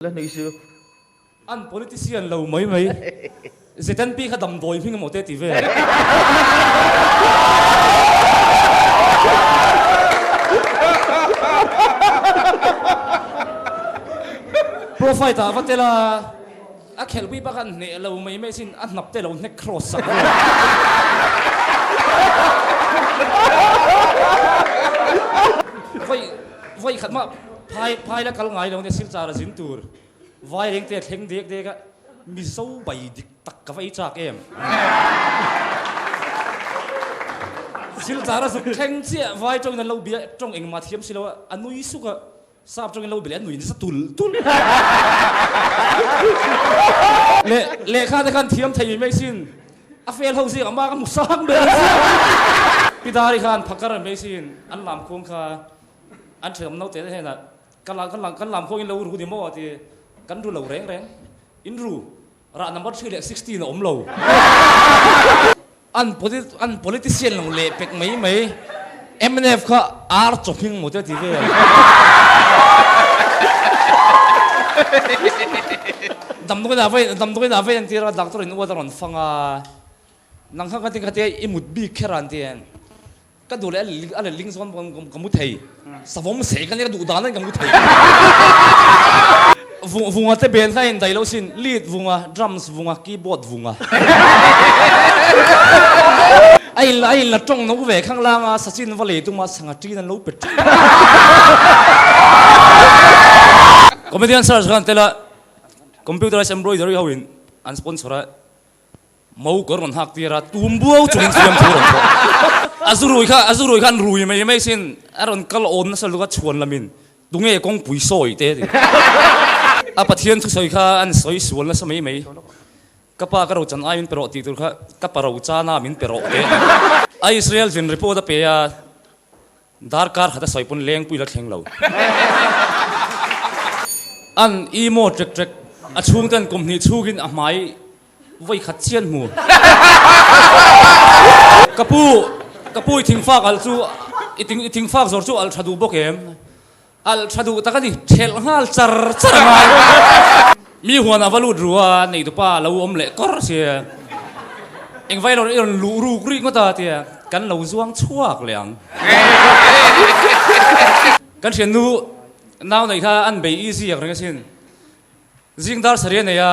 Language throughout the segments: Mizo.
La hnui su. An politician lo mai mai. ZNP kha damdawi hming emaw te ti vel. Profile ah va tel a, a khelhpui bak an hneh lo mai mai sin a hnap te lo hnek cross sak vel. Vawi vawi khat mah phai phai la kal ngai lo nia silchar a zin tur. Vai reng te a thleng dek dek a, Mizo bai dik tak ka va ei chak em? Silchar a zuk thleng chiah vai tawngin an lo bia, tawng engmah thiam si lo a, a nui suk a, sap tawngin lo bia leh a nui nasa tul tul. Leh lehkha te khan thiam thei mai sin, a fel ho zing amah ka hmu sang ber chiah. Pi Dari khan phakar an mai sin, an lam khuang kha an thenawm naute te hnenah Ka la kan kan lam khuangin lo ru ni maw ti kan ru lo reng reng. In ru rah number three leh 16 a awm lo. An poli an politician lo leh pek mai mai. Mnf kha ar chaw hming maw te a ti vel. Damdawiin ah vei damdawiin ah vei an tir a doctor in uat a rawn fang a. Nang kha ka ti kha tia i mut bik kher a an ti en. Ka duh leh a let ling zawn pawn ka mu thei. Savawm seh ka nia ka duh dan in ka mu thei. Vunga te band kha a indaih lo sin, lead vunga, drums vunga, keyboard vunga. A in a in la tawng no ve khang lang a, Sachin va lei tum a sangha ṭin an lo pe ṭeuh. Comedian search khan tel a, computerized embroidery ho in an sponsor a. Mo kawr rawn hak tir a, tum buau chungin fiamthu rawn thawh. A zu rui kha, a zu rui kha an rui mai mai sin, a rawn kal awn nasa lutuk a chhuan lamin tunge kawngpui sawi te a ti. A Pathian thusawi kha an sawi sual nasa mai mai. Ka pa ka rochan ai min pe rawh tih tur kha ka pa rochana min pe rawh te a ti. A Israel zin report a pe a, darkar khat a sawi pawn lengpui la thleng lo. An emaw trek trek a chhungten kum hnih chhungin a hmai Vawi khat chian hmu. Ka pu, ka pu i thingfak alh chu, i thing i thingfak zawr chu alh tha duh bawk em? Alh tha duh tak a ni, thelh nghal char char a ngai. Mi huan a va lut ru a, nei tupa a lo awm leh kawr sia. Engvai lo i rawn luh ruk rih ngawt a tia, kan lo zuang chhuak leh ang. Kan thiannu nau neih kha an bei easy ang reng asin. Zing dar sarih a nei a,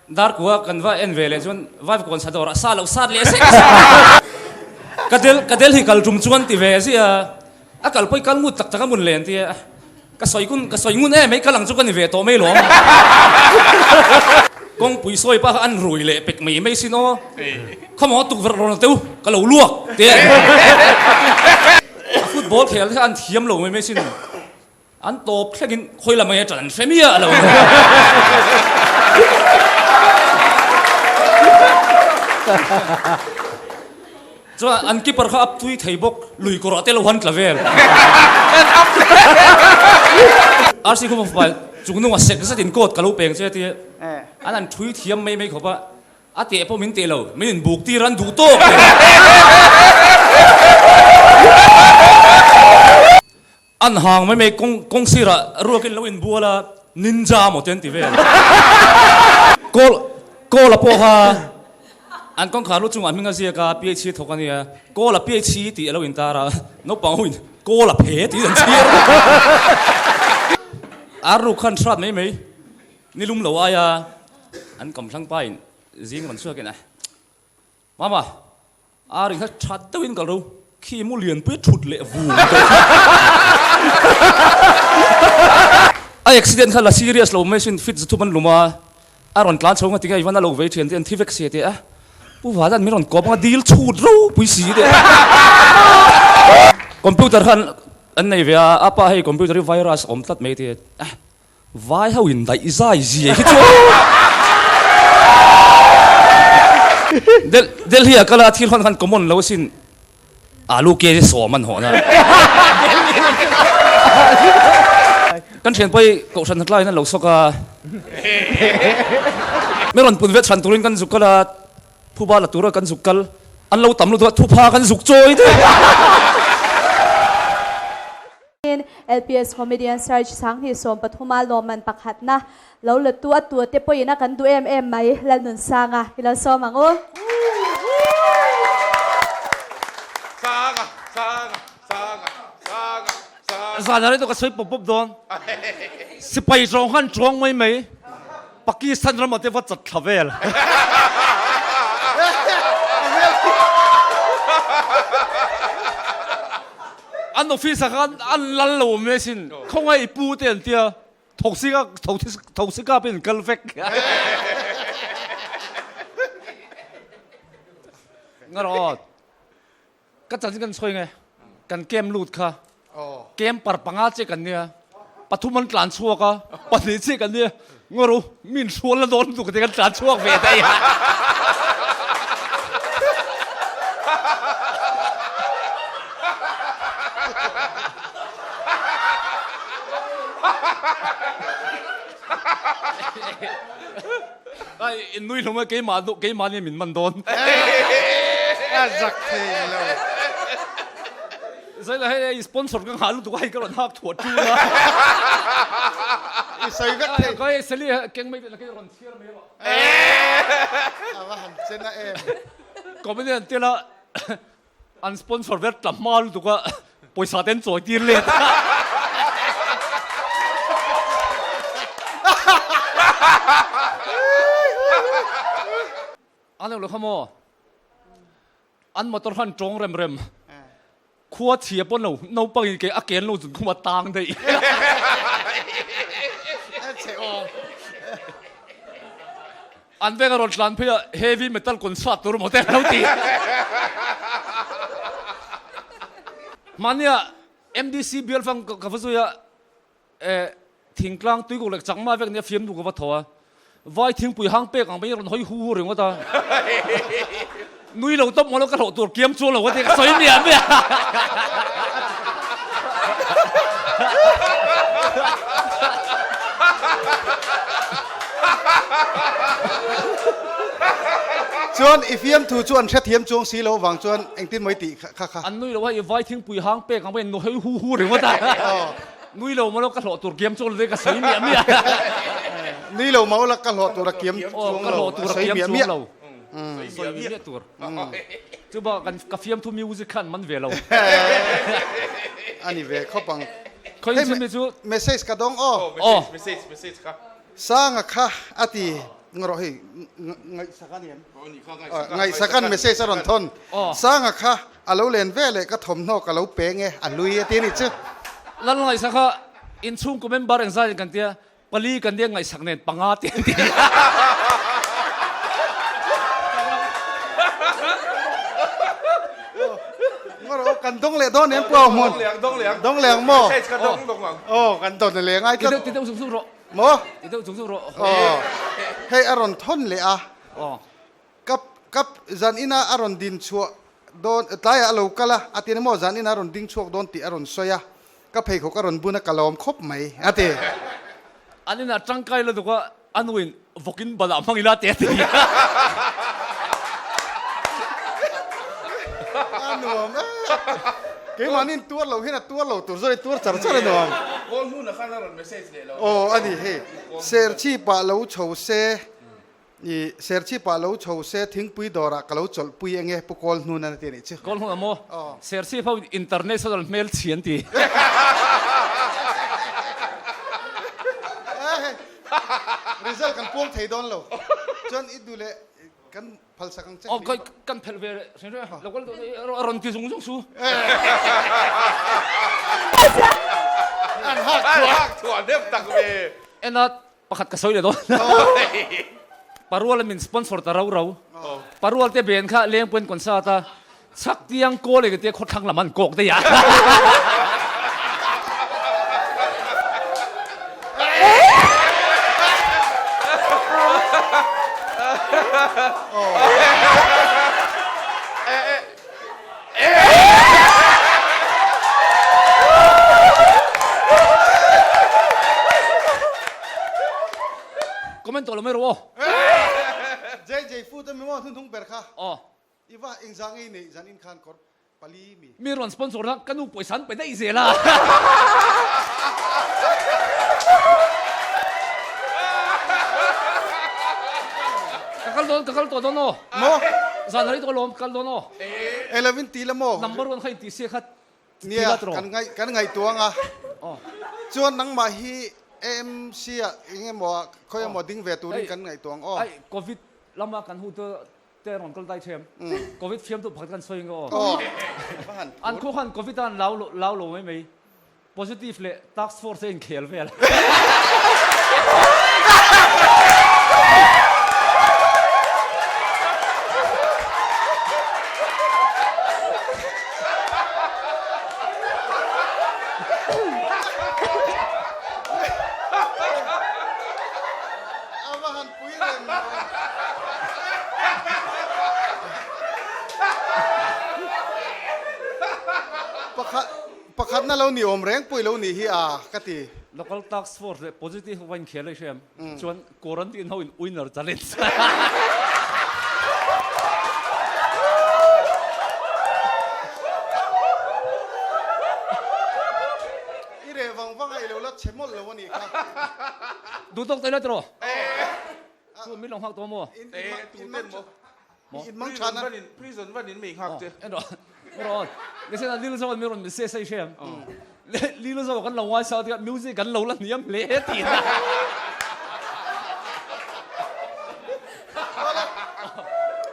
dar kua kan va en ve leh chuan vai kawn sa dawrah sa loh sat leh sek sek a. Ka del ka Delhi kal tum chuan ti ve zia a, a kal pawh i kal ngut tak tak a mun len tia ka sawi kun ka sawi ngun em mai kal ang chu ka ni ve tawh mai lawm. Kawngpui sawi pah kha an rui leh pek mai mai sin aw, khawmaw tukverh rawn teu ka lo luak tia a football khel te kha an thiam lo mai mai sin. An tawp thlengin khawi lam aia ṭan an hre miah lo. Chuan an keeper kha up tui thei bawk, lui kawrah te lo han tla vel. RC khum fapa chung nunga sek zetin coat ka lo peng che tia an han ṭhui thiam mai mai khawp a, a teh pawh min teh lo, min inbuk tir an duh tawk. An hang mai mai kawng kawng sirah ruakin lo inbual a, ninja maw te an ti vel. Kawl Kawla pawh kha an kawngkhar lu chungah hming a ziak a, PHC thawk a nia, Kawla PHC tih a lo intar a, naupang ho in Kawla phe tiin an chhiar. Ar ruk khan hrat mai mai nilum lo aia an kamthlang pa in zing rawn chhuak in a. Mama, a ring kha that deuhin kal ro, khi mu lianpui thut leh vung tawh kha. A accident kha la serious lo mai sin, fit zathup an lum a, a rawn tlan chho nga tinge Ivan a lo vei thian te an thi vek si a ti a, Pu Vadan min rawn kawp anga dil chhut ropui si te. Computer kha an nei ve a, a pa hei computer hi virus a awm tlat mai ti a, Vai ho in daih zai zia hi chu Delhi ah kal a thil hawn khan common lo asin alu kg sawm an hawn a. Kan thian pawh hi kohhran hnatlai in an lo sawk a. Mi rawn pun vet chhan turin kan zuk kal a, phuba la tura kan zuk kal an lo tam lutuk a thupha kan zuk chawi daih. Chuanin LPS Comedian Search 2013 a lawmman pakhatna lo la tu a tu te pawhin a kan duh em em mai Lalnunsanga i lo sawm ang u. Sanga, Sanga, Sanga, Sanga, Sanga. Zan ah rei tawh ka sawi pawp pawp dawn. Sipai zawng khan chuang mai mai. Pakistan ramah te va chat thla vel. An office ah khan an lal lo awm mai asin. Khawngaih i pu te an tia thawksika thawksika pawhin an kal vek. Ngarawt. Ka chanchin kan sawi nge, kan camp lut kha camp par panga che kan nia, pathum an tlan chhuak a, pahnih che kan nia, ngaw min hrual la dawn lutuk te kan tlan chhuak ve daih a. Ai in nui hlawm a keimah keimah nia min man dawn. A zak thei lo. Zaila hei hei sponsor ka nghah lutuk a hei ka rawn hak thuah ṭul a. I sawi vek thei. Ka hei Sally keng mai teh ka rawn chhiar mai rawh. A va han chen a em. Comedian tel a An sponsor vel tla hma lutuk a, pawisa te an chawi tir let a. An lo kha maw? An motor khan tawng rem rem. Khua chhia pawn lo, naupang in ke a ken lo zun khum a tang daih. An veng a rawn tlan phei a, heavy metal concert tur maw te an lo ti. Mahnia MDC bial fang ka va zui a, eh thingtlang tuikuk leh chakma vek nia fiam duh ka va thaw a, vai thingpui hang pek ang mai rawn hawi hu hu ringawt a. Nui lo tawp maw lo ka hlawh tur kiam chuang lo a ti ka sawi miah miah. Chuan i fiamthu chu an hrethiam chuang si lo vang chuan engtin maw i tih kha kha. An nui lo a i vai thingpui hang pek ang pawhin nuhei hu hu ringawt a. Nui lo maw lo ka hlawh tur kiam chuang lo te ka sawi miah miah. Nui lo maw la ka hlawh tur a kiam chuang lo a sawi miah miah. Sawi miah tur. Chu bak kan ka fiamthu music kha an man ve lo. A ni ve khawp ang. Khawi chu mi chu. Message ka dawng aw. Aw. Message message kha. Sanga kha a ti ngarawh hei ngaihsak a ni em? Ngaihsakan message a rawn thawn. Sanga kha a lo len ve leh ka thawmhnaw ka lo peng e a hlui a ti a ni chu. Lal ngaihsak kha inchhungkaw member engzat in kan tia Pali kan nia ngaihsak nen panga te an ti. Ngawr kan dawng leh dawn em pawh hmun. Dawng leh ang. Dawng leh ang maw? Message ka dawng dawng ang. Aw kan dawn leh ngai tlat. Ti deuh zung zung rawh. Maw? Ti deuh zung zung rawh. Aw. Hei a rawn thawn leh a. Aw. Kap kap zan ina a rawn din chhuah dawn tlaiah a lo kal a, a ti a ni maw zan ina a rawn ding chhuak dawn tih a rawn sawi a, ka pheikhawk a rawn bun a ka lawm khawp mai a ti. An inah tangkai la duk a, a nuin vawkin balah hmang ila te a ti. A nuam e, keimahni in tuar lo hian a tuar lo tur zawk i tuar char char a nuam. Kawl hnunah khan a rawn message leh lo. Aw a ni hei, Serchhip-ah lo chho se. I Serchhip-ah lo chho se thingpui dawrah ka lo chawlhpui eng e Pu Kawlhnun a ti a nih chu. Kawlhnun a maw? Serchhip ho international hmel chhi an ti. Result kan puang thei dawn lo. Chuan i duh leh kan phalsak ang che. Aw kan phelh ve hrim hrim a, lo kal a rawn ti zung zung su. An hak thuah. An hak thuah hnem tak ve. En a Pakhat ka sawi leh dawn. Parual min sponsor ta rau rau. Parual te ben kha lengpuiin concert a chhak tiang kawl eng te khawthlang lam an kawk daih a. Comment tawh lo mai rawh aw. JJ food a mi maw hnunhnung ber kha. Aw. I va engzah ngei neih zan in khan kawr. pali mi. Mi rawn sponsor na ka nu pawisa an pe daih zel a. Ka kal dawn ka kal tawh dawn aw. Maw? Zan rei tawh alawm ka kal dawn aw. E lovin ti la maw? Number one kha in tih sia kha ti Nia la tawh. kan ngaih kan ngaihtuang a. Chuan nangmah hi AMC ah eng emaw ah khawi emaw ding ve turin kan ngaihtuang aw. Ai covid lama kan hu te Te rawn kal dai thiam. Covid fiam tu pakhat kan sawi ang aw. An khaw khan Covid a an lau lau lo mai mai. Positive leh task force a inkhel vel. A va han pui reng maw. Pakhat pakhatna lo ni awm reng pawh i lo nih hi a ka ti. Local task force leh positive ho va inkhel a i hriam chuan quarantine ho in winner challenge. I reh vang vang a i lo la chhe mawlh lo a nih kha. Duh tawk taih la tiraw? Chu min lo nghak tawh maw? In mang than a. Prison van in mi nghak che. En rawh, en rawh. Listen a Lil Zo mi rawn se sei hrem. Lil Zo kan lo ngai sa tia music kan lo la hniam hle ti na.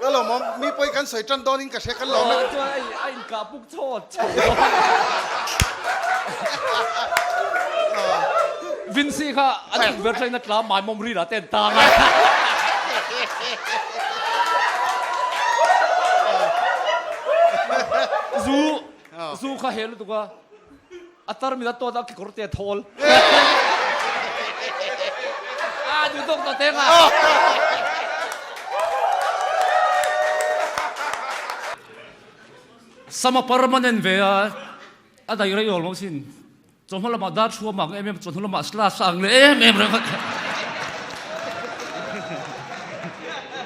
Ka lo mawm mi pawi kan sawi tan dawn in ka hre kan lo. Chuan a in kah puk chawt chawt. Vincy kha an tukverh thlengin a tla mai mawm ri lah te an tang a. Zu zu kha he lutuk a, a tarmit a tawt a kekawr te a thawl. A duh tawk tawh teng a. Sama permanent ve a, a daih rei awl lo sin. Chawhma lamah dar chhuam ang em em, chawhnu lamah slash ang leh em em reng a.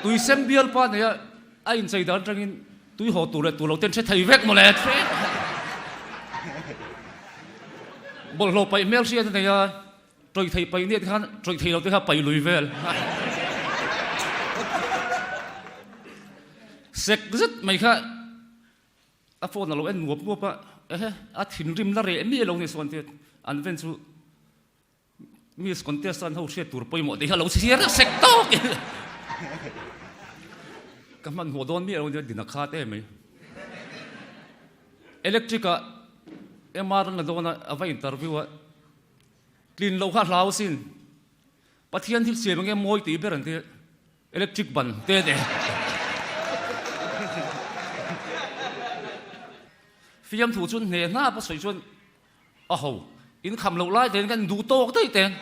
Tui sem bial pa nei a, a inchei dan atangin tui haw tur leh tur lo ten hre thei vek mawle. Bawlhhlawh paih hmel hriat a nei a. Tawih thei paih nia te khan tawih thei lo te kha paih lui vel. Sek zet mai kha a phone a lo en nuap nuap a, ehe a thinrim la reh miah lo ni sawn te an ven chu Miss contest an ho hriat tur pawimawh te kha lo chhiar sek tawk in ka hmanhmawh dawn miah lo nia din a khat em mai. Electric ah MR an la dawn a, a va interview a. Tlin loh kha hlau sin. Pathian thil siam enge mawi tih ber an ti electric ban te te. Fiamthu chuan hne hna pawh sawi chuan a ho in kham loh lai ten kan duh tawk daih ten.